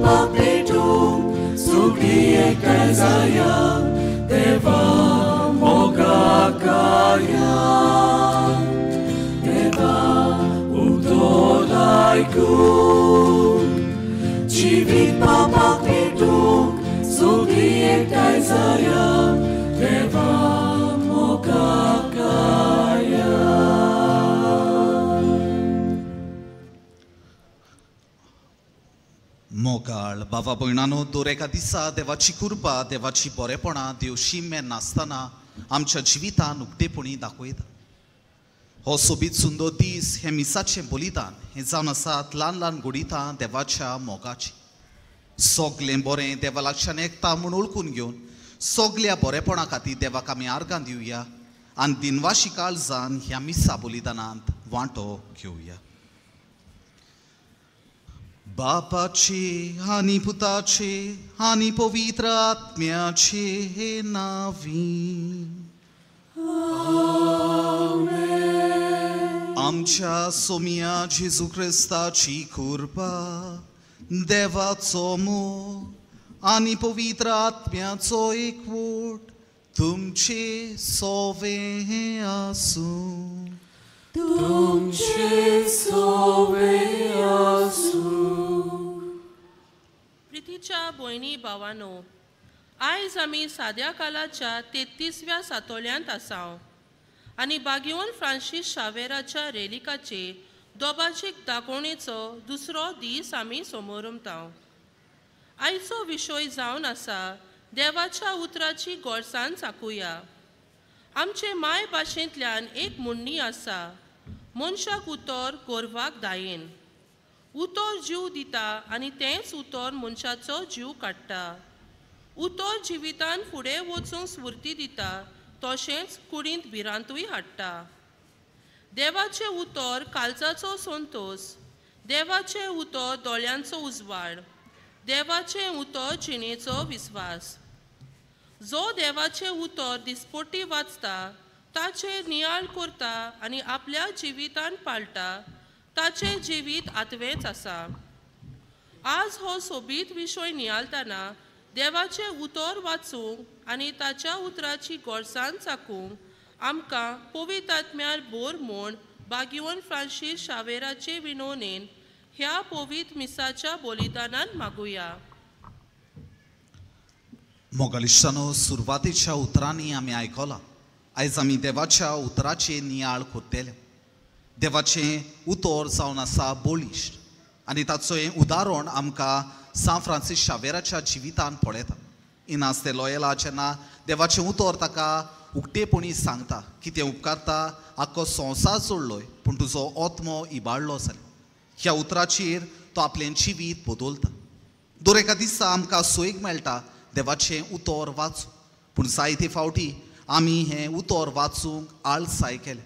पाक पेटूंक सगळीं एकठांय जाया देवा मोगाक गाया देवा उतर आयकूंक जिवीत पापाक पेटूंक सगळीं एकठांय जाया देवा मोगाक गाया. मोगाळ बाबा भयणानो, दर एका दिसा देवाची कृपा, देवाची बरेपणां देवशी मेर नासतना आमच्या जिवितान उक्तेपणी दाखयता. हो सोबीत सुंदर दीस हें मिसाचें बलिदान हें जावन आसात ल्हान ल्हान घडितां देवाच्या मोगाची. सगलें बरें देवा लागच्यान एकता म्हूण वळखून घेवन सगल्या बरेपणा खातीर देवाक आमी आर्गां दिवया आनी दिनवाशी काळजान ह्या मिसा बलिदानांत वांटो घेवया. बापाचे आनी पुताचे आनी पवित्र आत्म्याचे नांवी आमच्या सोम्या जेजू क्रिस्ताची कृपा, देवाचो मोग आनी पवित्र आत्म्याचो एकवट तुमचे सोवे आसूं. तुमचे सोवे आसूं. प्रितीच्या भयणी भावानो, आयज आमी साद्या कालाच्या 33व्या सातोल्यांत आसाव आनी बागिवन फ्रांसीस शावेराच्या रेलिकाचे दोबाजीक दाखोवणेचो दुसरो दीस आमी समोरमताव. आयचो विशय जावन आसा देवाच्या उतराची गोडसाण चाकुया. आमचे माय भाशेंतल्यान एक म्हणणी आसा, मनशाक उतर गोरवाक दायेन. उतर जीव दिता आनी तेंच उतर मनशाचो जीव काडटा. उतर जिवितान फुडें वचूंक स्फूर्ती दिता, तशेंच कुडींत भिरांतूय हाडटा. देवाचें उतर काळजाचो संतोस, देवाचें उतर दोळ्यांचो उजवाड, देवाचें उतर जिणेचो विस्वास. जो देवाचें उतर दिसपट्टी वाचता, ताचेर नियाळ करता आनी आपल्या जिवितान पाळटा, ताचें जिवीत आत्वेंच आसा. आज हो सोबीत विशय नियाळतना देवाचें उतर वाचूंक आनी ताच्या उतराची गोडसाण चाकूंक आमकां पवित्र आत्म्यार भर म्हूण बागिवन फ्रांसीस शावेराचे विनवणेन ह्या पवित्र मिसाच्या बलिदानान मागुया. मोगालिश्टानो, सुरवातेच्या उतरांनी आमी आयकलां. आयज आमी देवाच्या उतराचे नियाळ करतले. देवाचें उतर जावन आसा बळिश्ट आनी ताचो हें उदाहरण आमकां सांत फ्रांसीस शावेराच्या जिवितान पळयता. इनास ते लोयला जेन्ना देवाचें उतर ताका उक्तेपणी सांगता कितें उपकारता, आख्खो संवसार जोडलोय पूण तुजो आत्मो इबाडलो जाल्यार, ह्या उतराचेर तो आपलें जिवीत बदलता. दर एका दिसा आमकां सोयीक मेळटा देवाचें उतर वाचूं, पूण जायते फावटी आमी हें उतर वाचूंक आळसाय केलें.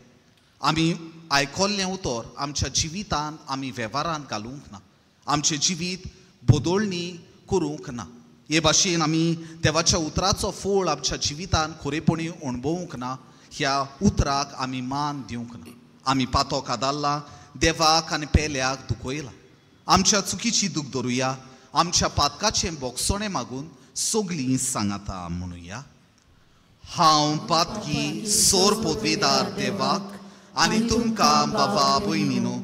आमी आयकल्लें उतर आमच्या जिवितान आमी वेव्हारान घालूंक ना, आमचें जिवीत बदलणी करूंक ना. हे भाशेन आमी देवाच्या उतराचो फोळ आमच्या जिवितान खरेपणी अणभवूंक ना. ह्या उतराक आमी मान दिवंक ना. आमी पातोक आदारला, देवाक आनी पेल्याक दुखयला. आमच्या चुकीची दूख धरुया, आमच्या पातकाचें बोगसणें मागून सगलीं सांगाता म्हणुया. हांव पातकी सोर पदवेदार देवाक आनी तुमकां बाबा भयणीनो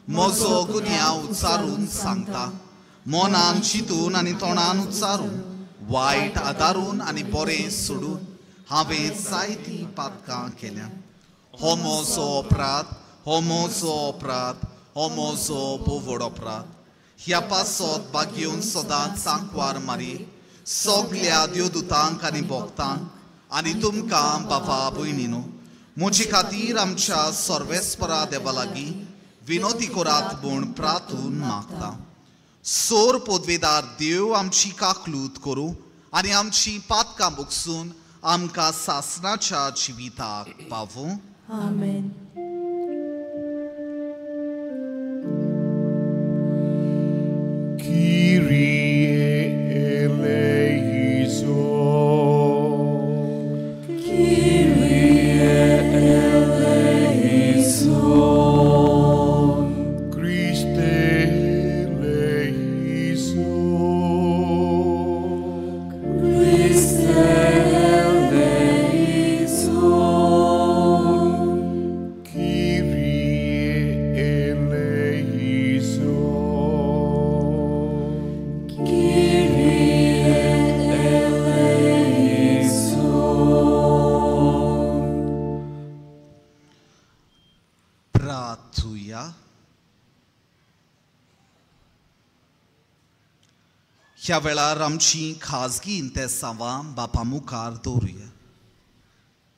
म्हजो गुन्यांव उच्चारून सांगता. मनान चिंतून आनी तोंडान उच्चारून, वायट आदारून आनी बरें सोडून हांवें जायतीं पातकां केल्या. हो म्हजो अपराध, हो म्हजो अपराध, हो म्हजो भोव अपराध. ह्या पासत बागेवन सदांच सांकवार मारी सगल्या देवदूतांक आनी भक्तांक आनी तुमकां बाबा भयणीनो म्हजे खातीर आमच्या सर्वेस्परा देवा लागीं विनोदी करात म्हूण प्रार्थून मागता. सोर पदवेदार देव आमची काकलूत करूं आनी आमची पातकां भोगसून आमकां सासणाच्या जिविताक पावूं. आमेन. Kyrie eleison. Kyrie eleison. Christe eleison. ह्या वेळार आमची खाजगी इंतेसांवां बापा मुखार दवरुया.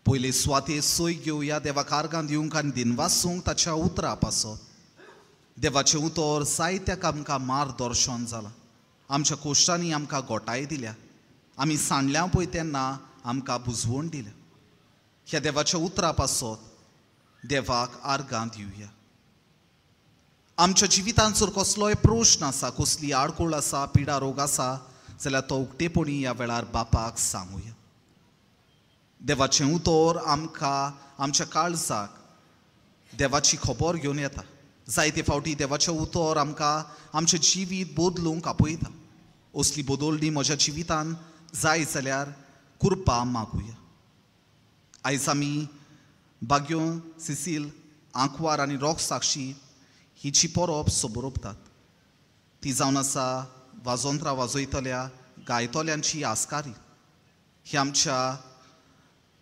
पयले सुवातेर सोय घेवया देवाक आर्गां दिवंक आनी दिनवासूंक ताच्या उतरा पासत. देवाचें उतर जायत्याक आमकां मार्गदर्शन जालां. आमच्या कोश्टांनी आमकां गोटाय दिल्या. आमी सांडल्या पळय तेन्ना आमकां बुजवण दिल्या. ह्या देवाच्या उतरा पासत देवाक आर्गां दिवया. आमच्या जिवितांत जर कसलोय प्रश्न आसा, कसली आडखळ आसा, पिडा रोग आसा जाल्यार तो उक्तेपणी ह्या वेळार बापाक सांगुया. देवाचें उतर आमकां आमच्या काळजाक देवाची खबर घेवन येता. जायते फावटी देवाचें उतर आमकां आमचें जिवीत बदलूंक आपयता. असली बदलणी म्हज्या जिवितान जाय जाल्यार कृपा मागुया. आयज आमी बाग्यो सिसील आंकवार आनी रोग साक्षी हिची परब सोबरोपतात. ती जावन आसा वाजोंत्रां वाजयतल्या गायतल्यांची आस्कारी. ही आमच्या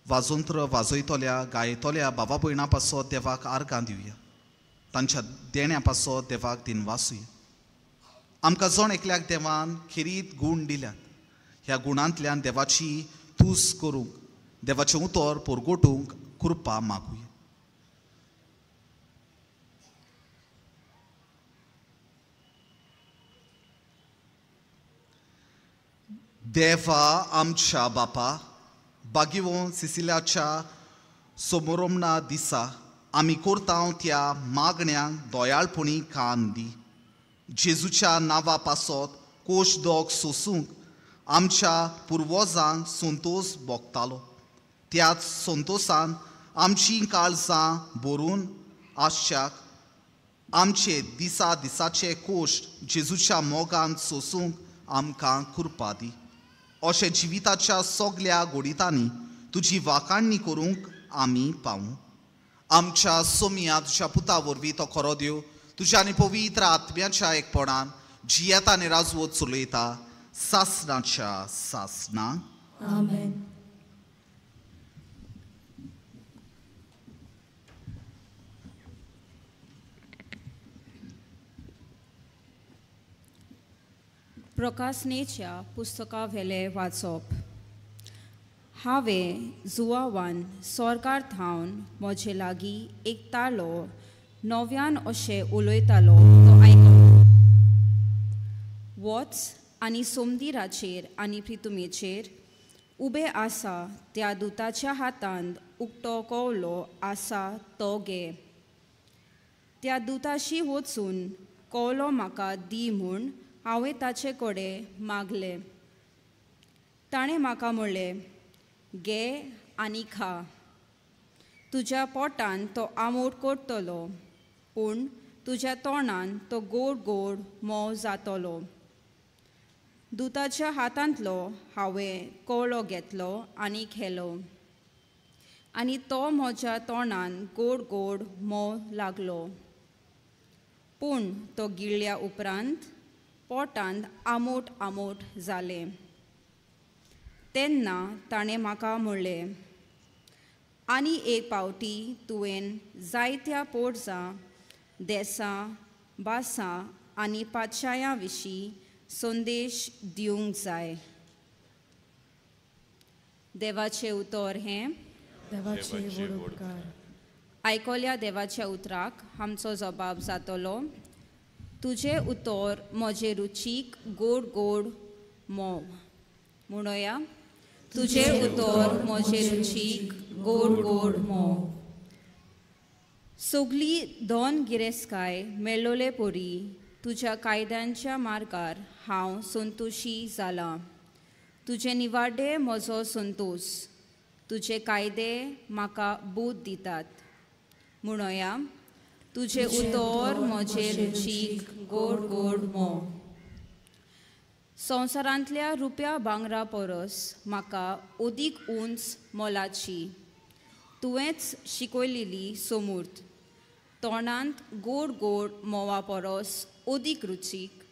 वाजोंत्र वाजयतल्या गायतल्या बाबा भयणा पासत देवाक आर्गां दिवया. तांच्या देण्या पासत देवाक दिनवासुया. आमकां जण एकल्याक देवान खेरीत गूण दिल्यात. ह्या गुणांतल्यान देवाची तूस करूंक, देवाचें उतर परगटूंक कृपा मागुया. देवा आमच्या बापा, बागिवोन सिसिल्याच्या सोमोरोमना दिसा आमी करता त्या मागण्यांक दयाळपणी कान दी. जेजूच्या नांवा पासत कोश दोग सोसूंक आमच्या पुर्वजांक संतोस भोगतालो. त्याच संतोसान आमची काळजां भरून आसच्याक आमचे दिसा दिसाचे कोश्ट जेजूच्या मोगान सोसूंक आमकां कृपा दी. अशें जिविताच्या सगल्या गोडितांनी तुजी वाखाणणी करूंक आमी पावूं. आमच्या सोमया तुज्या पुता वरवीं तो खरो देव तुज्या आनी पवित्र आत्म्याच्या एकपणान जियेता आनी राजवत चलयता सासणाच्या सासणां. आमेन. प्रकाशनेच्या पुस्तका वेलें वाचप. हांवें जुवावान सरकार थावन म्हजे लागीं एक तालो नव्यान अशें उलयतालो तो आयकलो. वच आनी सोमदिराचेर आनी प्रितुमेचेर उबे आसा त्या दुताच्या हातांत उक्तो कोवलो आसा तो घे. त्या दुताशी वचून कोवलो म्हाका दी म्हूण हांवें ताचे कडेन मागलें. ताणें म्हाका म्हणलें, घे आनी खा, तुज्या पोटान तो आमोट करतलो, पूण तुज्या तोंडान तो गोड गोड मोव जातलो. दुताच्या हातांतलो हांवें कोवळो घेतलो आनी खेलो आनी तो म्हज्या तोंडान गोड गोड मोव लागलो. पूण तो गिळ्ळ्या उपरांत पोटांत आमोट आमोट जालें. तेन्ना ताणें म्हाका म्हणलें, आनी एक पावटी तुवें जायत्या पोटजां, देसां, भासां आनी पातशायां विशीं संदेश दिवंक जाय. देवाचें उतर हें. देवाचे व्हड उपकार. आयकल्या देवाच्या उतराक आमचो जबाब जातलो. तुजें उतर म्हजे रुचीक गोड गोड मोव. म्हणोया, तुजें उतर म्हजे रुचीक गोड गोड मोव. सगली दोन गिरेस्काय मेळ्ळोले परी तुज्या कायद्यांच्या मार्गार हांव संतोशी जालां. तुजे निवाडे म्हजो संतोस, तुजे कायदे म्हाका बूद दितात. म्हणोया, तुजें उतर म्हजे रुचीक गोड गोड मोव. संवसारांतल्या रुप्या भांगरा परस म्हाका अदीक उंच मोलाची तुवेंच शिकयलेली सोमूर्त. तोंडांत गोड गोड म्होंवा परस अदीक रुचीक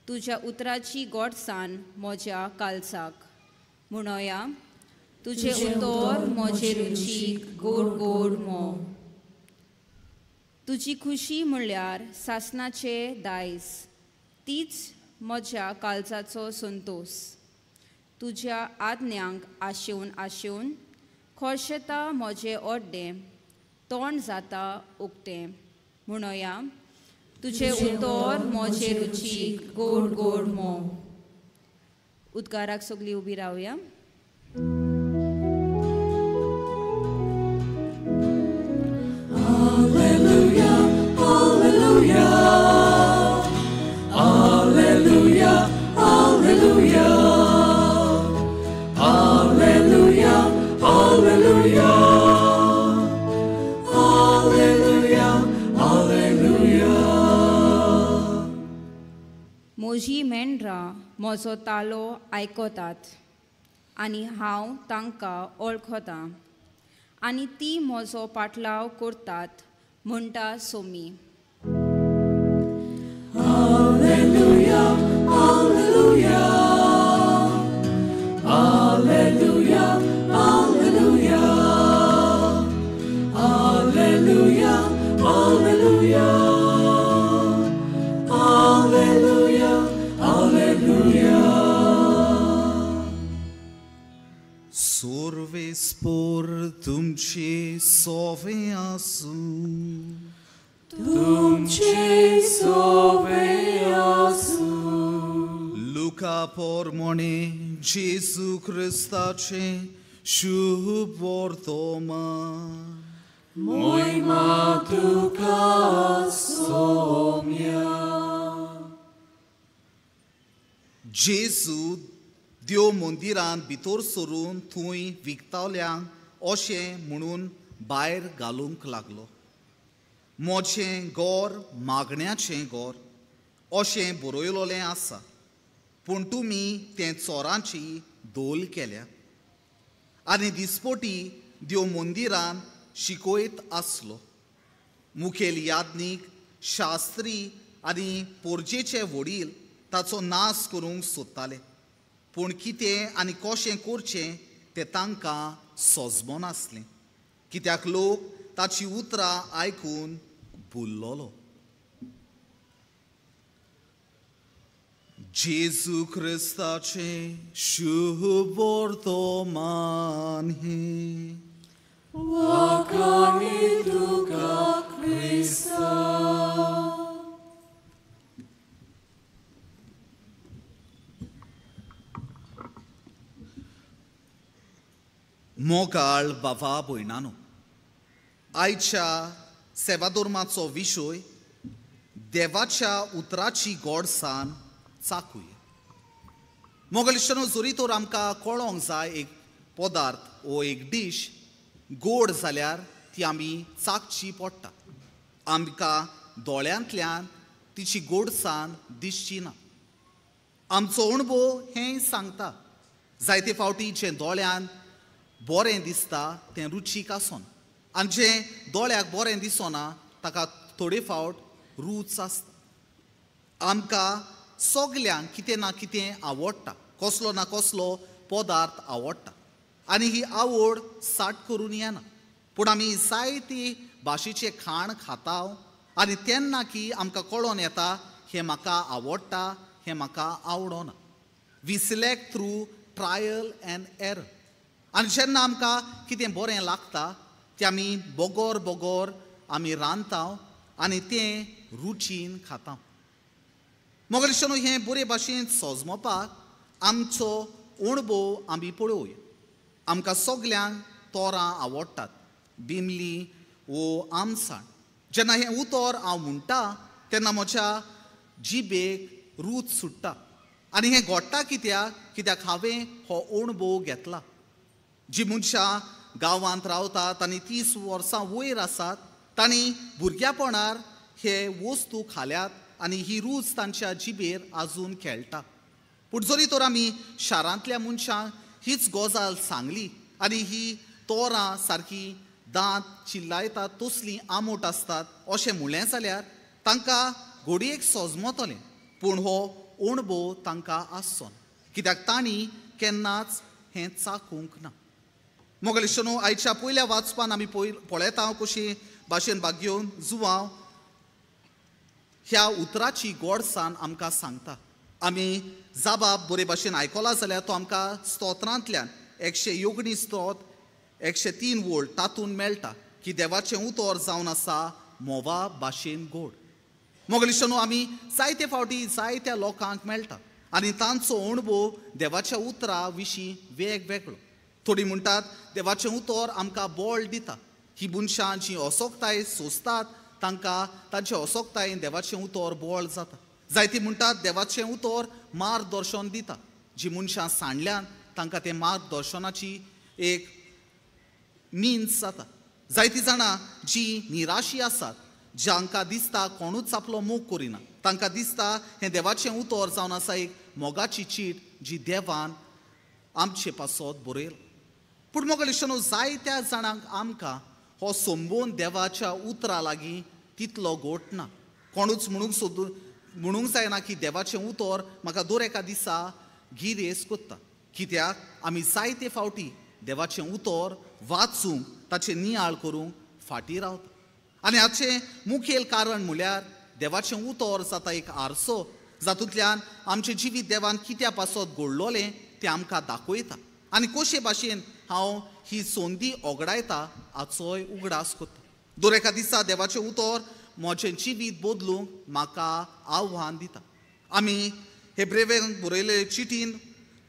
तुज्या उतराची गोडसाण म्हज्या काळजाक. म्हणोया, तुजें उतर म्हजे रुचीक गोड गोड म्होंव. तुजी खुशी म्हणल्यार सासणाचें दायज, तीच म्हज्या काळजाचो संतोस. तुज्या आज्ञांक आशेवन आशेवन खोर्शेता म्हजें ओड्डें, तोंड जाता उक्तें. म्हणोया, तुजें उतर म्हजे रुचीक गोड गोड मोव. उद्गाराक सगळीं उबी रावया. Alleluia, Alleluia, Alleluia, Alleluia, Alleluia, Alleluia, Alleluia, Alleluia. म्हजी मेंढरां म्हजो तालो आयकतात आनी हांव तांकां वळखतां आनी ती म्हजो पाटलाव करतात म्हणटा Somi. Alleluia, Alleluia, Alleluia, Alleluia, Alleluia, Alleluia, Alleluia, Alleluia. Sorvespor तुमचे सोवे आसूं, तुमचे सोवे आसूं. लुका पोरमोणे जेजू क्रिस्ताचे शुभ वर्तमान. मोहिमा तुका सोम्या. जेजू देव मंदिरांत भितर सरून थंय विकताल्यांक अशें म्हणून भायर घालूंक लागलो, म्हजें गोर मागण्याचें गोर अशें बरयलोलें आसा, पूण तुमी तें चोरांची धोल केल्या. आनी दिसपटी देव मंदिरांत शिकयत आसलो. मुखेल याज्ञीक, शास्त्री आनी पोरजेचे वडील ताचो नाश करूंक सोदताले, पूण कितें आनी कशें करचें तें तांकां सोजमनासलें, कित्याक लोक ताची उतरां आयकून भुल्लोलो. जेजू क्रिस्ताचें शुभ वर्तमान हें. वाखाणी तुका क्रिस्ता. मोगाळ बाबा भयणानो, आयच्या सेवाधर्माचो विशय देवाच्या उतराची गोडसाण चाकूय. मोगाळ इश्टानो, जरी तर आमकां कळोंक जाय एक पदार्थ वो एक डीश गोड जाल्यार ती आमी चाकची पडटा. आमकां दोळ्यांतल्यान तिची गोडसाण दिसची ना. आमचो अणभव हें सांगता, जायते फावटी जें दोळ्यान बरें दिसता तें रुचीक आसना आनी जें दोळ्याक बरें दिसना ताका थोडे फावट रूच आसता. आमकां सगल्यांक कितें ना कितें आवडटा, कसलो ना कसलो पदार्थ आवडटा आनी ही आवड साठ करून येना. पूण आमी जायती भाशेचें खाण खाता आनी तेन्ना की आमकां कळोन येता हें म्हाका आवडटा, हें म्हाका आवडना. We select through trial and error. आनी जेन्ना आमकां कितें बरें लागता तें आमी बोगोर बोगोर आमी रांदता आनी तें रुचीन खाता. मोगाळ इश्टानो, हें बरे भाशेन सोजमोपाक आमचो अणभव आमी पळोवया. आमकां सगल्यांक तोरां आवडटात, बिमली वो आमसाण. जेन्ना हें उतर हांव म्हणटा तेन्ना म्हज्या जिबेक रूच सुट्टा आनी हें घडटा कित्याक, कित्याक हांवें हो अणभव घेतला. जी मनशां गांवांत रावतात आनी 30 वर्सां वयर आसात तांणी भुरग्यापणार हे वस्तू खाल्यात आनी ही रूच तांच्या जिबेर आजून खेळटा. पूण जरी तर आमी शारांतल्या मनशांक हीच गजाल सांगली आनी ही तोरां सारकी दांत चिल्लायतात तसलीं आमोट आसतात अशें म्हणलें जाल्यार तांकां घडयेक सोजमतलें, पूण हो अणभव तांकां आसचो ना, कित्याक तांणी केन्नाच हें चाकूंक ना. मोगाळ इश्टानो, आयच्या पयल्या वाचपान आमी पळयता कशी भाशेन भाग्योवन जुवांव ह्या उतराची गोडसाण आमकां सांगता. आमी जाबाब बरे भाशेन आयकला जाल्यार तो आमकां स्तोत्रांतल्यान 119 स्तोत्र 103 वोल्ट तातूंत मेळटा की देवाचें उतर जावन आसा म्होंवा भाशेन गोड. मोगलिशानो आमी जायते फावटी जायत्या लोकांक मेळटा आनी तांचो अणभव देवाच्या उतरा विशीं वेगवेगळो. थोडीं म्हणटात देवाचें उतर आमकां बळ दिता. ही मनशां जीं असोक्ताय सोंसतात तांकां तांचे असोक्तायेन देवाचें उतर बळ जाता. जायतीं म्हणटात देवाचें उतर मार्गदर्शन दिता. जीं मनशां सांडल्यान तांकां तें मार्गदर्शनाची एक मिन्स जाता. जायतीं जाणां जीं निराशी आसात, जांकां दिसता कोणूच आपलो मोग करिना, तांकां दिसता हें देवाचें उतर जावन आसा एक मोगाची चीट जी देवान आमचे पासत बरयला. पूण मोगलिशानो जायत्या जाणांक आमकां हो संबंद देवाच्या उतरा लागीं तितलो गोट ना. कोणूच म्हणूंक जायना की देवाचें उतर म्हाका दर एका दिसा गिरेस कोत्ता. कित्याक आमी जायते फावटी देवाचें उतर वाचूंक ताचें नियाळ करूंक फाटीं रावता. आनी हाचें मुखेल कारण म्हळ्यार देवाचें उतर जाता एक आरसो जातूंतल्यान आमचें जिवीत देवान कित्या पासत घडलोलें तें आमकां दाखयता आनी कशे भाशेन हांव ही संदी ओगडायता हाचोय उगडास करता. दर एका दिसा देवाचें उतर म्हजें जिवीत बदलूंक म्हाका आव्हान दिता. आमी हेब्रेवेन बरयले चिटीन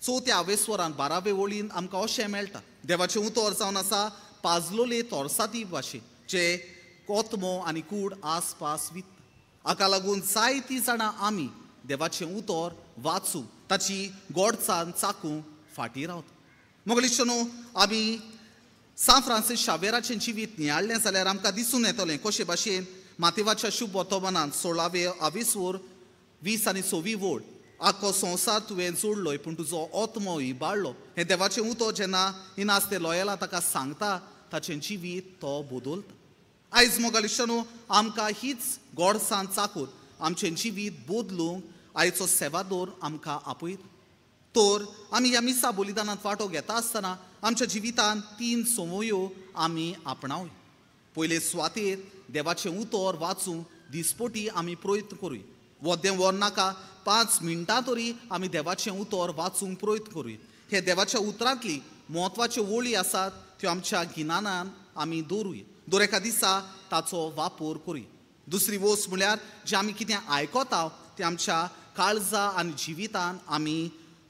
4 आवेस्वरान 12 वळीन आमकां अशें मेळटा, देवाचें उतर जावन आसा पाजलोले तोरसाती भाशेन जे कोतमो आनी कूड आसपास वित्ता. हाका लागून जायतीं जाणां आमी देवाचें उतर वाचूं ताची गोडसान चाकूं फाटीं रावता. मोगलिशानो आमी सांत फ्रांसीस शावेराचें जिवीत नियाळ्ळें जाल्यार आमकां दिसून येतलें कशे भाशेन मातेवाच्या शुभ वर्तमानान 16 आवेस्वर 20 आनी 26 वोळ आख्खो संवसार तुवें जोडलोय पूण तुजो आत्मो इबाडलो. हें देवाचें उतर जेन्ना इनास ते लोयला ताका सांगता ताचें जिवीत तो बदलता. आयज मोगालिशानो आमकां हीच गोडसान चाकून आमचें जिवीत बदलूंक आयचो सेवादोर आमकां आपयता. तर आमी ह्या मिसा बलिदानांत वांटो घेता आसतना आमच्या जिवितांत 3 संवयो आमी आपणावया. पयले सुवातेर देवाचें उतर वाचूंक दिसपटी आमी प्रयत्न करूया. वद्दें वर नाका 5 मिनटां तरी आमी देवाचें उतर वाचूंक प्रयत्न करूया. हे देवाच्या उतरांतली म्हत्वाच्यो वळी आसात त्यो आमच्या गिन्यानान आमी दवरुया. दर एका दिसा ताचो वापर करूया. दुसरी वस्त म्हळ्यार जें आमी कितें आयकता तें आमच्या काळजा आनी जिवितान आमी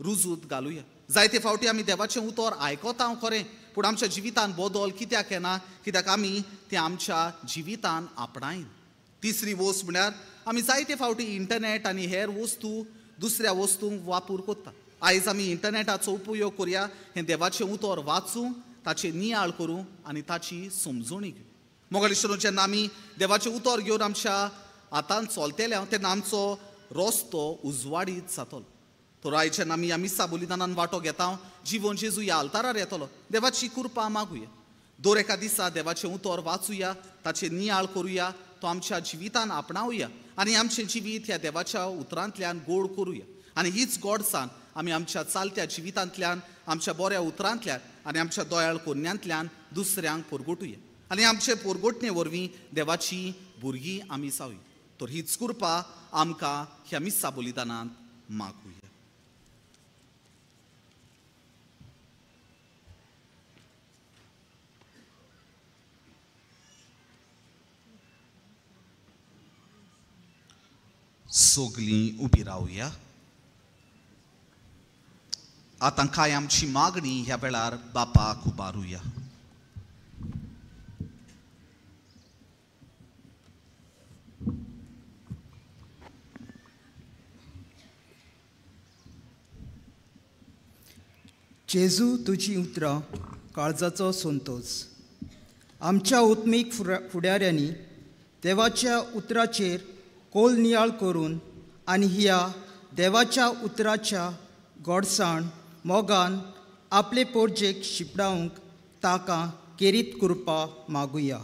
रुजूत घालुया. जायते फावटी आमी देवाचें उतर आयकता खरें पूण आमच्या जिवितान बदल कित्याक येना, कित्याक आमी तें आमच्या जिवितान आपणायन. तिसरी वस्त म्हळ्यार आमी जायते फावटी इंटरनेट आनी हेर वस्तू दुसऱ्या वस्तूंक वापर करता. आयज आमी इंटरनेटाचो उपयोग करुया, हें देवाचें उतर वाचूं ताचें नियाळ करूं आनी ताची समजणी घेवं. मोगालिशानो जेन्ना आमी देवाचें उतर घेवन आमच्या हातान चलतले तेन्ना आमचो रस्तो उजवाडीत जातलो. तर आयज जेन्ना आमी ह्या मिसा बलिदानान वांटो घेता जिवन जेजू ह्या आल्तारार येतलो देवाची कृपा मागुया. दर एका दिसा देवाचें उतर वाचुया, ताचें नियाळ करुया, तो आमच्या जिवितान आपणावया आनी आमचें जिवीत ह्या देवाच्या उतरांतल्यान गोड करुया. आनी हीच गोडसान आमी आमच्या चालत्या जिवितांतल्यान आमच्या बऱ्या उतरांतल्यान आनी आमच्या दयाळ कोन्यांतल्यान दुसऱ्यांक पोरगोटुया आनी आमचे पोरगोटणे वरवीं देवाची भुरगीं आमी जावया. तर हीच कृपा आमकां ह्या मिसा बलिदानांत मागुया. सगलीं उबी रावया. आतां कांय आमची मागणी ह्या वेळार बापाक उबारुया. जेजू तुजी उतरां काळजाचो संतोष. आमच्या उत्मीक फुडाऱ्यांनी देवाच्या उतराचेर कोल नियाळ करून आनी ह्या देवाच्या उतराच्या गोडसाण मोगान आपले पोरजेक शिपडावंक ताका केरीत कृपा मागुया.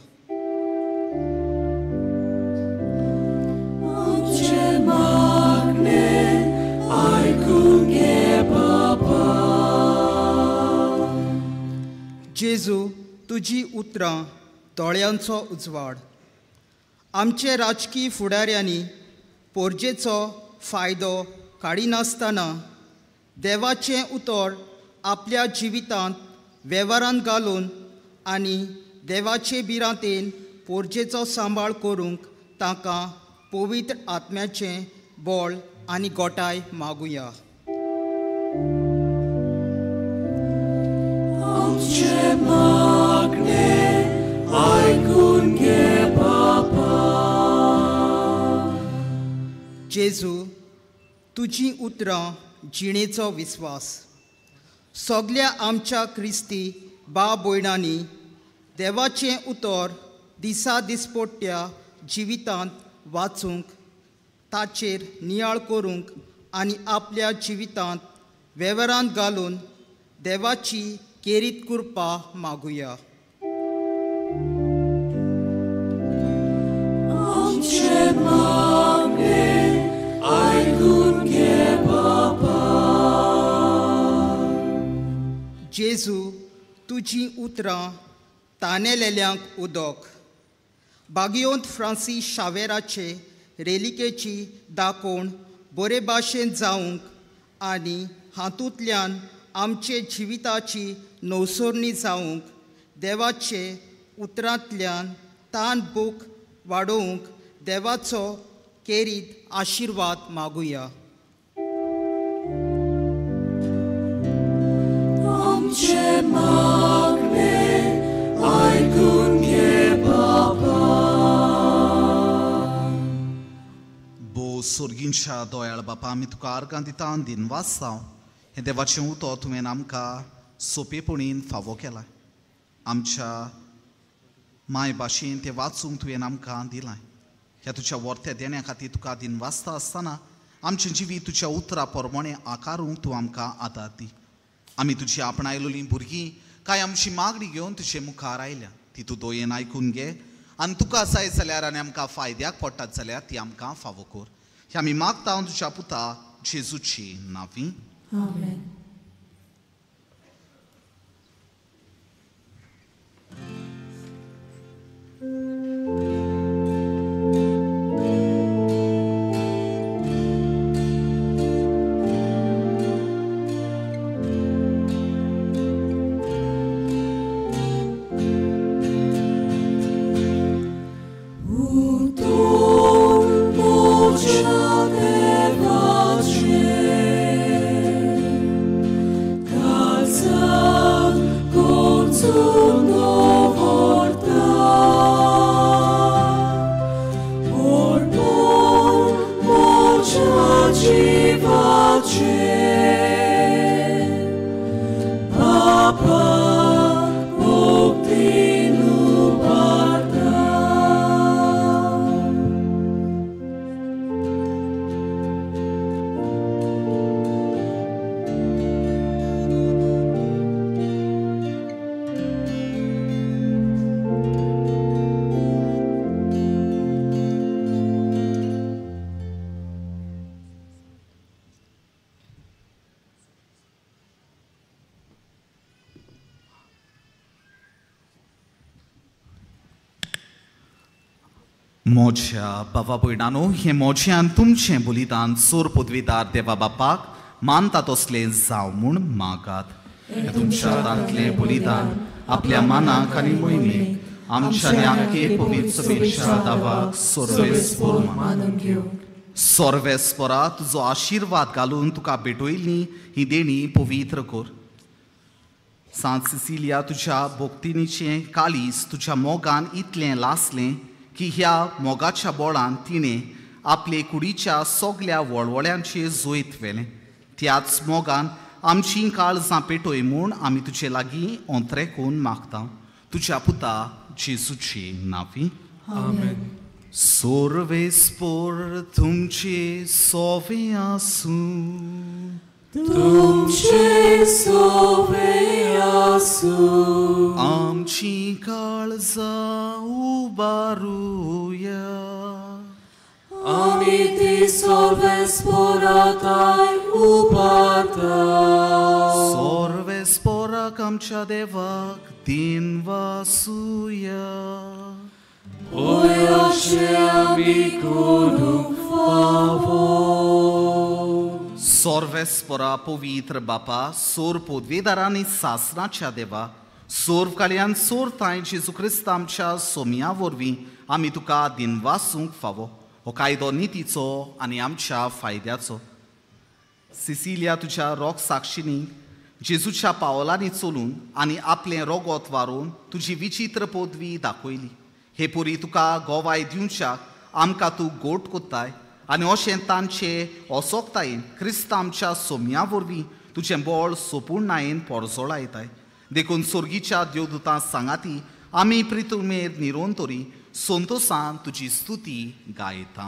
जेजू तुजी उतरां दोळ्यांचो उजवाड. आमचे राजकीय फुडाऱ्यांनी पोरजेचो फायदो काडिनासतना देवाचें उतर आपल्या जिवितांत वेव्हारांत घालून आनी देवाचे भिरांतेन पोरजेचो सांबाळ करूंक तांकां पवित्र आत्म्याचें बळ आनी गोटाय मागुया. आमचें मागणें आयकून घे बापा. जेजू तुजीं उतरां जिणेचो विस्वास. सगल्या आमच्या क्रिस्ती बा भयणांनी देवाचें उतर दिसा दिसपट्ट्या जिवितांत वाचूंक, ताचेर नियाळ करूंक आनी आपल्या जिवितांत वेव्हारांत घालून देवाची केरीत कृपा मागुया. आमचें मागणें आयकून घे बापा. जेजू तुजीं उतरां तानेलेल्यांक उदक. बागियोंत फ्रांसीस शावेराचे रेलिकेची दाकोवण बरे भाशेन जावंक आनी हातूंतल्यान आमचे जिविताची नवसरणी जावंक देवाचे उतरांतल्यान तान भूक वाडोवंक देवाचो केरीत आशिर्वाद मागुया. आमचें मागणें आयकून घे बापा. भोव सोर्गींच्या दोयाळ बापा, आमी तुका आर्गां दिता आनी दिनवास जावं हें देवाचें उतर तुवें आमकां सोंपेपणीन फावो केलां. आमच्या माय भाशेन तें वाचूंक तुवें आमकां दिलां. ह्या तुज्या वर्त्या देण्या खातीर तुका दिनवासता आसतना आमचें जिवीत तुज्या उतरा प्रमाणें आकारूंक तूं आमकां आदार दी. आमी तुजी आपणायलोलीं भुरगीं कांय आमची मागणी घेवन तुजे मुखार आयल्या ती तूं दोयेन आयकून घे आनी तुका जाय जाल्यार आनी आमकां फायद्याक पडटात जाल्यार ती आमकां फावो कर. हें आमी मागता तुज्या पुता जेजूची नांवी. आमेन. मोज्या बाबा भयणानो, हें मोजें आनी तुमचें बलिदान सोर पदवीदार देवा बापाक मानता तसलें जावं म्हूण मागात. हें तुमच्या हातांतलें बलिदान आपल्या मानाक आनी मोहिमेक आमच्या आख्खे पवित्र सभेच्या दावाक सर्वेस्पोर मानून घेवं. सर्वेस्पोरा तुजो आशिर्वाद घालून तुका भेटयली ही देणी पवित्र कर. सांत सिसिलिया तुज्या भक्तिनीचें काळीज तुज्या मोगान इतलें लासलें की ह्या मोगाच्या बोळान तिणें आपले कुडीच्या सगल्या वळवळ्यांचेर जैत व्हेलें. त्याच मोगान आमचीं काळजां पेटय म्हूण आमी तुजे लागीं ओंत्रेकून मागता तुज्या पुता जेजूची नांवी. आमेन. सर्वेस्पोर तुमचे सोवे आसूं. तुमचे सोवे आसूं. आमची काळजां उबारुया. आमी ती सर्वेस्पोराताय उबारता. सर्वेस्पोराक आमच्या देवाक दिनवासुया. ओय अशें आमी करूंक फावो. सोर्वेस्परा पवित्र बापा, सोर पोदवेदारांनी सासनाच्या देवा, सोर कालयान सोर तांय जेजू क्रिस्त आमच्या सोमया वरवीं आमी तुका दिनवासूंक फावो. हो कायदो नितीचो आनी आमच्या फायद्याचो. सिसिलिया तुज्या रोग साक्षिनी जेजूच्या पावलांनी चलून आनी आपलें रोगोत वारोवन तुजी विचित्र पदवी दाखयली. हे पुरी तुका गोवाय दिवच्याक आमकां तूं गोट कोत्ताय आनी अशें तांचे असोकतायेन क्रिस्त आमच्या सोमया वरवीं तुजें बळ सोपूर्णायेन पोरजोळायताय. देखून सोर्गीच्या देवदूतां सांगाती आमी प्रितुमेर निरोन तरी संतोसान तुजी स्तुती गायता.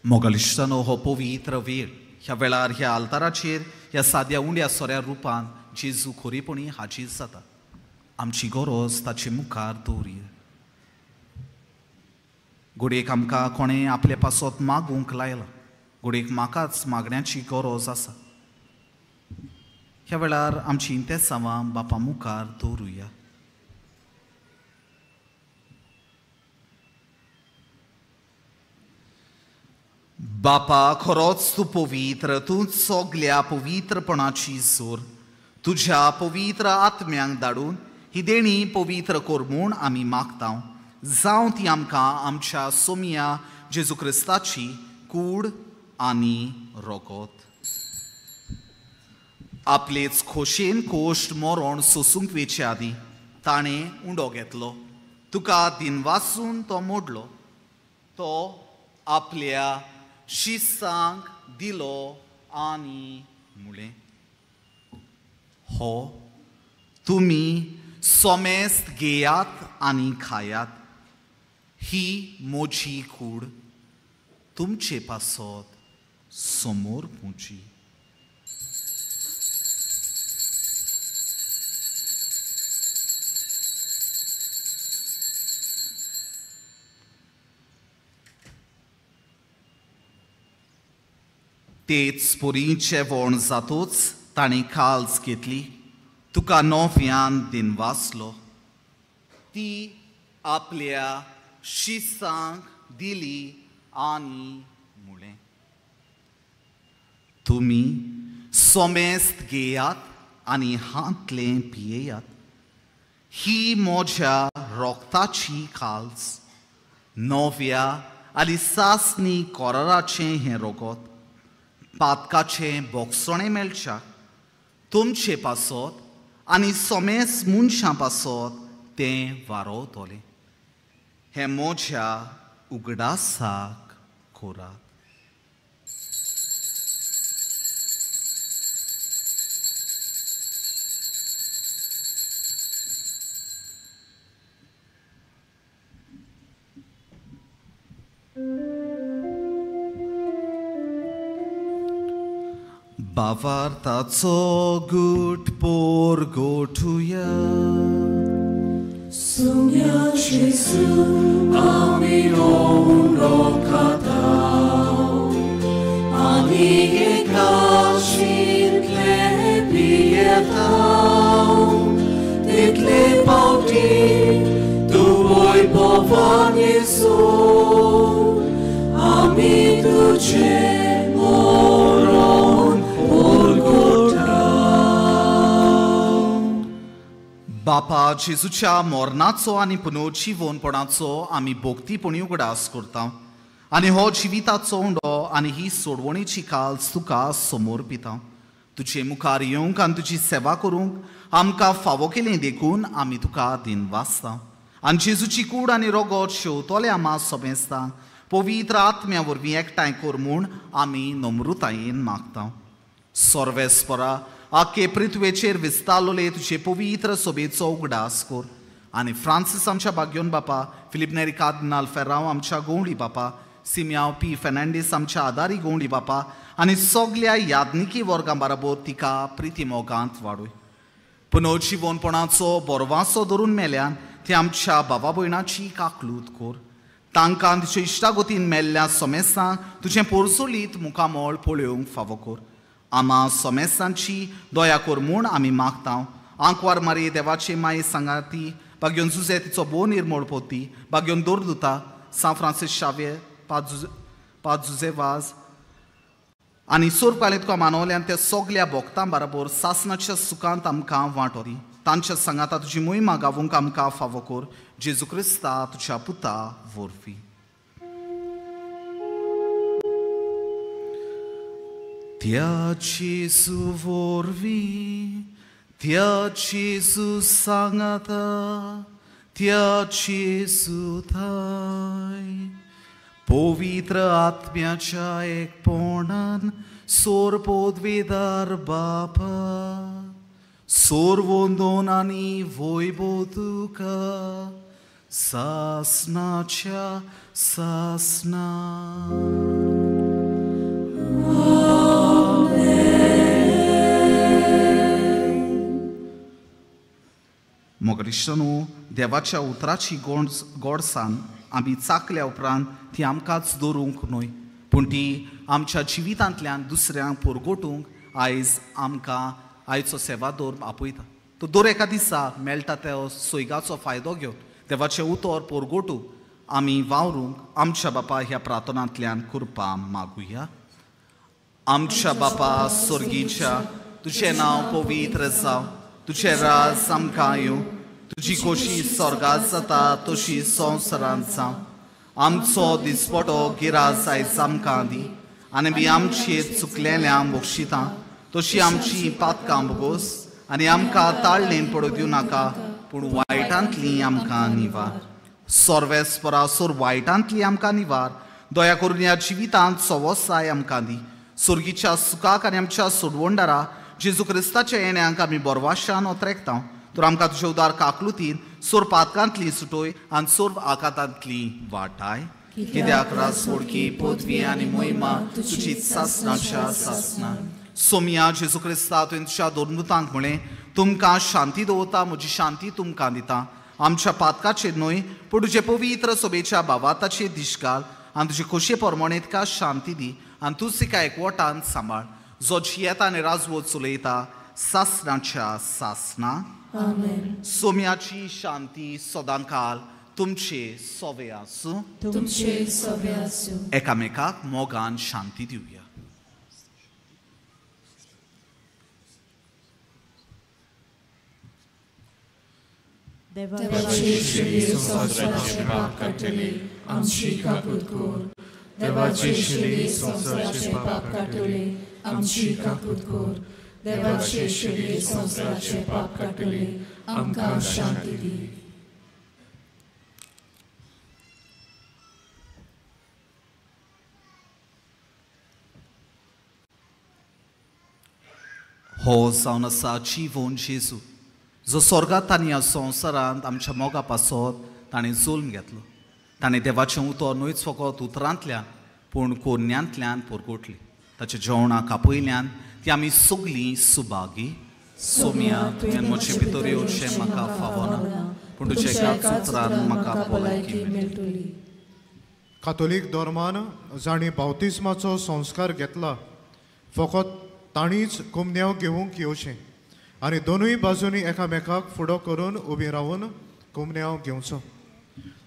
मोगलिश्टानो हो पवित्र वेळ ह्या वेळार ह्या आल्ताराचेर ह्या साद्या उंड्या सोऱ्या रुपान जेजू खोरेपणी हाजीर जाता. आमची गरज ताचे मुखार दवरिया. घडयेक आमकां कोणें आपले पासत मागूंक लायलां, घडयेक म्हाकाच मागण्याची गरज आसा. ह्या वेळार आमची इंतेसांवां बापा मुखार दवरुया. बापा, खरोच तूं पवित्र, तूं सगल्या पवित्रपणाची जोर. तुज्या पवित्र आत्म्यांक धाडून ही देणी पवित्र कर म्हूण आमी मागता. जावं ती आमकां आमच्या सोमया जेजू क्रिस्ताची कूड आनी रोगत. आपलेच खोशेन कोश्ट मरण सोसूंक वेचे आदीं ताणें उंडो घेतलो, तुका दिनवासून तो मोडलो, तो आपल्या शिसांक दिलो आनी मुळें, हो तुमी सोमेस्त घेयात आनी खायात, ही म्हजी कूड तुमचे पासत समोर पुजी. तेच परी जेवण जातूच ताणें काल्स घेतली, तुका नव्यान दिनवासलो, ती आपल्या शिसांक दिली आनी मुळें, तुमी सोमेस्त घेयात आनी हांतलें पियेयात, ही म्हज्या रोगताची काल्स, नव्या आनी सासणी कोराराचें हें रोगत, पातकाचें बोगसणें मेळच्या तुमचे पासत आनी सोमेस मनशां पासत तें वारोवतलें. हें म्हज्या उगडासाक करात. बावार्थाचो गूट पोर गोठुया. सुम्या जेजू आमी उंडो खाताव आनी एकाशींतले पियेताव, तितले पावटी तूं वैभवान येसू, आमी तुजें मरण. बाप बापा जेजूच्या मरणाचो आनी पुनर्जिवनपणाचो आमी भोक्तीपणी उगडास करता आनी हो जिविताचो उंडो आनी ही सोडवणीची काल्स तुका समोर पिता. तुजे मुखार येवंक आनी तुजी सेवा करूंक आमकां फावो केली देखून आमी तुका दिनवासता. आनी जेजूची कूड आनी रोगोत शेवतोले आमा सोमेस्ता पवित्र आत्म्या वरवीं एकठांय कर म्हूण आमी नम्रतायेन मागता. सर्वेस्परा आखे पृथ्वेचेर विस्तारलोले तुजे पवित्र सोबेचो उगडास कर आनी फ्रांसीस आमच्या बाग्योन बापा, फिलीप नेरी कार्दिनाल फेर्रांव आमच्या गोवणी बापा, सिमियांव पी फेर्नांडीस आमच्या आदारी गोवणी बापा आनी सगल्या यादनिकी वर्गां बराबर तिका प्रिती मोगांत वाडय. पुनर्जिवनपणाचो बोरवासो धरून मेल्यान ती आमच्या बाबा भयणाची काकलूत कर. तांकां तुजे इश्टागतीन मेल्ल्या सोमेस्तांक तुजें पोरसोलीत मुखामळ पळोवंक फावो कर. आमा सोमेस्तांची दया कर म्हूण आमी मागता. आंकवार मारी देवाचे माये सांगाती बागयोन जुजे तिचो भोव निर्मोळ पोती बागयोन दोरदुता सांत फ्रांसीस शाव्ये पाद जुजे वाज आनी सोरपाले तुका मानवल्यान त्या सगल्या भोक्तां बराबर सासनाच्या सुखांत आमकां वांटो दी. तांच्या सांगाता तुजी मोहिमा गावूंक आमकां फावो कर. जेजू क्रिस्ता तुज्या पुता वरवीं. त्या जेजू वरवीं, त्या जेजू सांगाता, त्या जेजू थाय पवित्र आत्म्याच्या एकपणान सोरपोदवेदार बापा सोरवंदोन आनी वैभव तुका सासनाच्या सासना. मोगरिश्टानो देवाच्या उतराची गोडसान आमी चाकल्या उपरांत ती आमकांच दवरूंक न्हय पूण ती आमच्या जिवितांतल्यान दुसऱ्यांक पुरगोटूंक आयज आमकां आयचो सेवादोर आपयता. तो दर एका दिसा मेळटा त्या सोयगाचो फायदो घेवन देवाचें उतर पोरगोटूंक आमी वावरूंक आमच्या बापा ह्या प्रार्थनांतल्यान कृपा मागुया. आमच्या बापा स्वर्गीच्या, तुजें नांव पवित्र जावं, तुजें राज आमकां येवं, तुजी खोशी स्वर्गांत जाता तशी संवसारांत जावं. आमचो दिसपटो गिरास आयज आमकां दी आनी बी आमचे चुकलेल्यांक बक्षिता तशी आमची पातकां भोगोस आनी आमकां ताळणेन पडूं दिवं नाका पूण वायटांतली आमकां निवार. सर्वेस्परा सोर वायटांतली आमकां निवार. दया करून ह्या जिवितांत सवसाय आमकां दी. सुर्गीच्या सुखाक आनी आमच्या सोडवणदारा जेजू क्रिस्ताच्या येण्यांक आमी बोरवाशान ओतरेकता. तर आमकां तुजे उदार काकलुतीन सोर पातकांतली सुटोय आनी सोर आकातांतली वाटाय. कित्याक रास वडकी पदवी आनी मोहिमा तुजी सासनाच्या सासना. सोमिया जेजू क्रिस्ता तुवें तुज्या दोनमुतांक म्हळें, तुमकां शांती दवरता, म्हजी शांती तुमकां दिता. आमच्या पातकाचेर न्हय पूण तुजे पवित्र सोबेच्या बावाताचेर दिश घाल आनी तुजे खोशये प्रमाणे तिका शांती दी आनी तूं तिका एकवटान सांबाळ, जो जियेता आनी राजवट चलयता सासनाच्या सासना. सोम्याची शांती सदांकाल तुमचे सोवे आसूं. तुमचे सोवे आसूं. एकामेकाक मोगान शांती दिवया. देवाचे शिली संवसाराचे पाप काडटली आमची काकूत कर. देवाचे शिली संवसाराचे पाप काडटली आमची काकूत कर. देवाचे शिली संवसाराचे पाप काडटली आमकां शांती दी. हो जावन आसा जिवोन जेजू, जो स्वर्गांत आनी ह्या संवसारांत आमच्या मोगा पासत ताणें जल्म घेतलो. ताणें देवाचें उतर न्हयच फकत उतरांतल्यान पूण कोरण्यांतल्यान परगटली. ताच्या जेवणाक आपयल्यान ती आमी सगलीं सुभागी. सोमिया, तुवें म्हजे भितर येवचें म्हाका फावना पूण तुज्या एकाच उतरान म्हाका भलायकी मेळटली. कातोलीक धर्मान जांणी बावतिस्माचो संस्कार घेतला फकत तांणीच कुमन्यांव घेवंक येवचें आनी दोनूय बाजूंनी एकामेकाक फुडो करून उबी रावन कुमन्यांव घेवचो.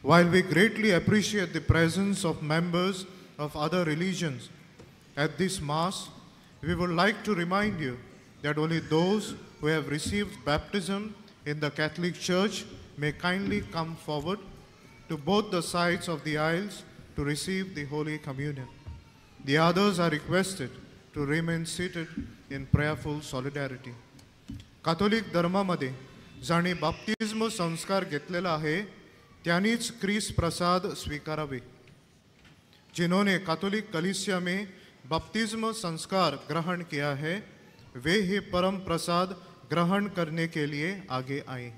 While we greatly appreciate the presence of members of other religions at this Mass, we would like to remind you that only those who have received baptism in the Catholic Church may kindly come forward to both the sides of the aisles to receive the Holy Communion. The others are requested to remain seated in prayerful solidarity. Catholic धर्मामध्ये जांणी बाप्तिज्म संस्कार घेतलेला आहे त्यांनीच क्रिस प्रसाद स्वीकारावे. जिन्होंने Catholic कलीसिया में बपतिस्म संस्कार ग्रहण किया है वे ही परम प्रसाद ग्रहण करने के लिए आगे आए.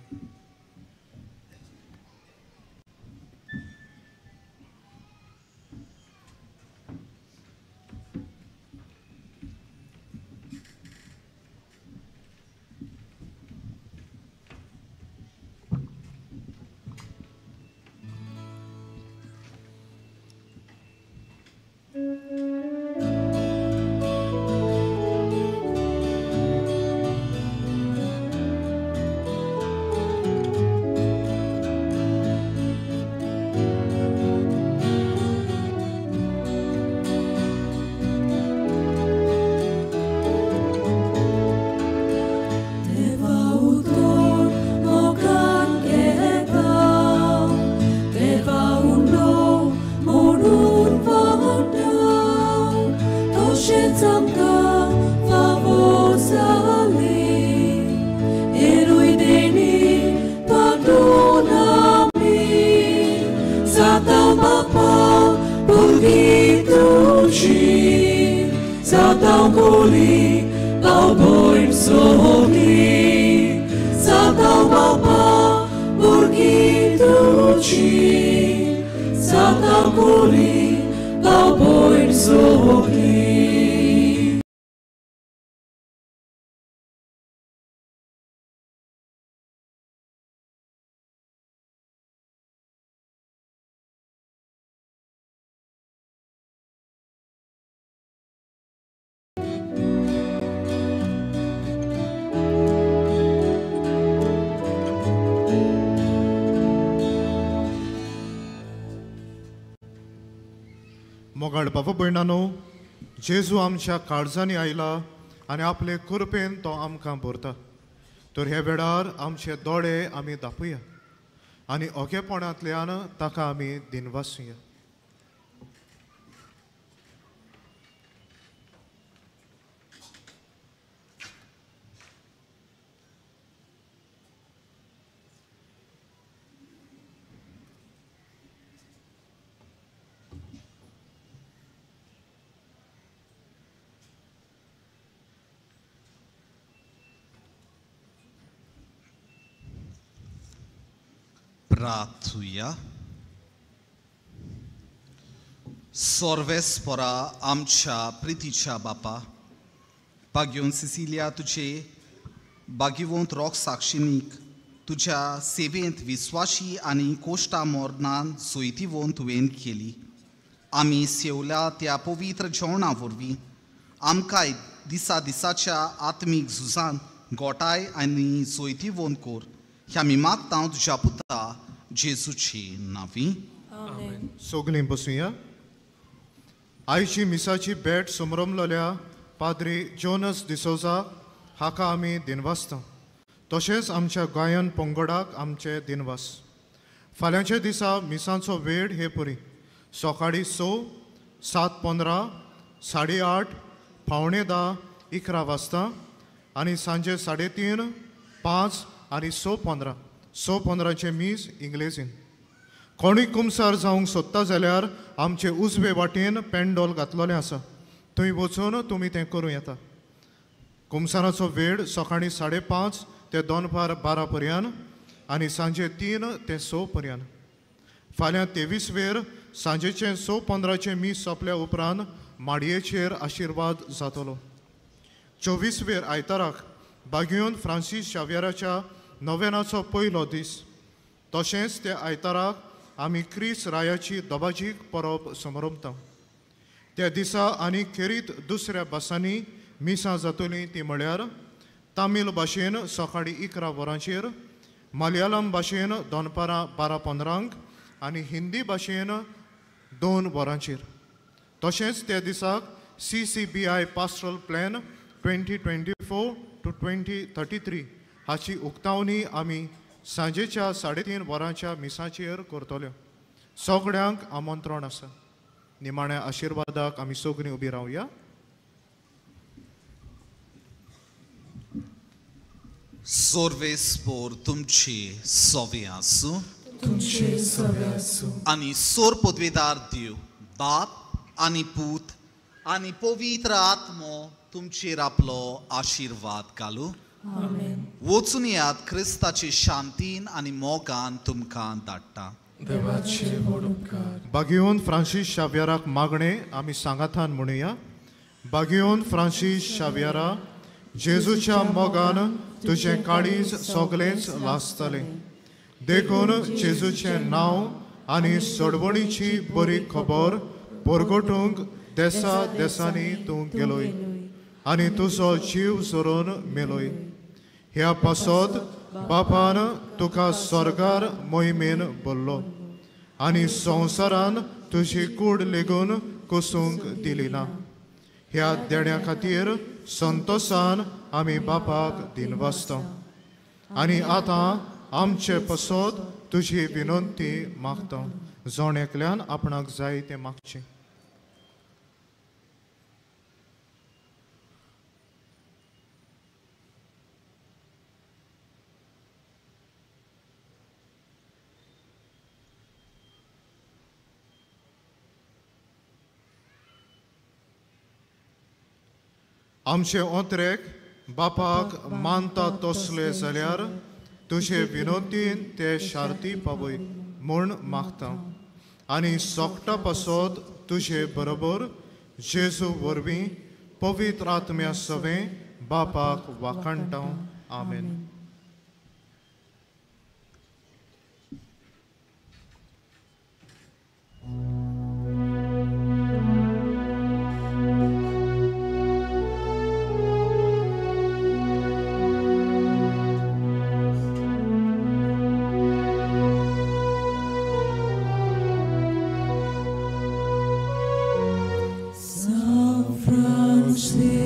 मोगाळ बाबा भयणानो, जेजू आमच्या काळजांनी आयला आनी आपले कृपेन तो आमकां भरता. तर ह्या वेळार आमचे दोळे आमी दापुया आनी ओगेपणांतल्यान ताका आमी दिनवासुया. प्रार्थुया. सोर्वेस्परा आमच्या प्रितीच्या बापा, बागयोन सिसिलिया तुझे बागिवंत रोग साक्षिणीक तुझ्या सेवेंत विस्वाशी आनी कोश्टा मोरनान सोयतीवोन तुवें केली. आमी सेवल्या त्या पवित्र जेवणा वरवीं आमकांय दिसा दिसाच्या आत्मीक झुजान गोटाय आनी सोयतीवोन कोर. ह्या आमी मागता तुज्या पुता जेजूची नांवी. सगळीं बसुया. आयची मिसाची भेट समरमलेल्या पाद्री जोनस डिसोजा हाका आमी दिनवासता. तशेंच आमच्या गायन पंगडाक आमचे दिनवास. फाल्यांच्या दिसा मिसांचो वेळ हे परी सकाळीं 6, 7:15, 8:30, 9:45, 11 वाजता आनी सांजे 3:30, 5 आनी 6:15. 6:15 मीस इंग्लेजीन. कोणूय कुमसार जावंक सोदता जाल्यार आमचे उजवे वाटेन पेंडोल घातलेलें आसा, थंय वचून तुमी तें करूं येता. कुमसाराचो वेळ सकाळीं 5:30 ते दनपार 12 पर्यंत आनी सांजे 3 ते 6 पर्यंत. फाल्यां 23 वेर सांजेचें 6:15 मीस सोंपल्या उपरांत माडयेचेर आशिर्वाद जातलो. 24 वेर आयताराक बागियोन फ्रांसीस शाव्यराच्या नोवेनाचो पयलो दीस. तशेंच त्या आयताराक आमी क्रिस रायाची दबाजीक परब समरमता. त्या दिसा आनी खेरीत दुसऱ्या भासांनी मिसां जातलीं ती म्हळ्यार तामील भाशेन सकाळीं 11 वरांचेर, मलयाळम भाशेन दनपारां 12:15 आनी हिंदी भाशेन 2 वरांचेर. तशेंच त्या दिसाक CCBI pastoral plan 2024 to 2033 हाची उक्तावणी आमी सांजेच्या 3:30 वरांच्या मिसाचेर करतल्यो. सगळ्यांक आमंत्रण आसा. निमाण्या आशिर्वादाक आमी सगळीं उबी रावया. सोर्वेस्पोर तुमची सोवे आसूं तुमचे सवे आसूं. आनी सोर पदवेदार देव बाप आनी पूत आनी पवित्र आत्मो तुमचेर आपलो आशिर्वाद घालू. आमेन. वचून यात क्रिस्ताची शांतीन आनी मोगान तुमकां धाडटा. देवाचे व्हड उपकार. बागियोन फ्रांसीस शाव्याराक मागणें आमी सांगातान म्हणुया. बागियोन फ्रांसीस शाव्यारा, जेजूच्या मोगान तुजें काळीज सगळेंच लासतलें, देखून जेजूचें नांव आनी सोडवणीची बरी खबर परगटूंक देसा देसांनी तूं गेलोय आनी तुजो जीव सोरून मेलोय. ह्या पासत बापान तुका स्वर्गार मोहिमेन भरलो आनी संवसारान तुजी कूड लेगून कोसूंक दिली ना. ह्या देण्या खातीर संतोसान आमी बापाक दिनवासता आनी आतां आमचे पसत तुजी विनंती मागता. जण एकल्यान आपणाक जाय तें मागचें. आमचे ओंत्रेक बापाक मानता तसले जाल्यार तुजे विनोदीन ते शार्ती पावय म्हूण मागता आनी सोकटा पासत तुजे बरोबर जेजू वरवीं पवित्र आत्म्या सवें बापाक वाखाणटा. आमेन. Francis.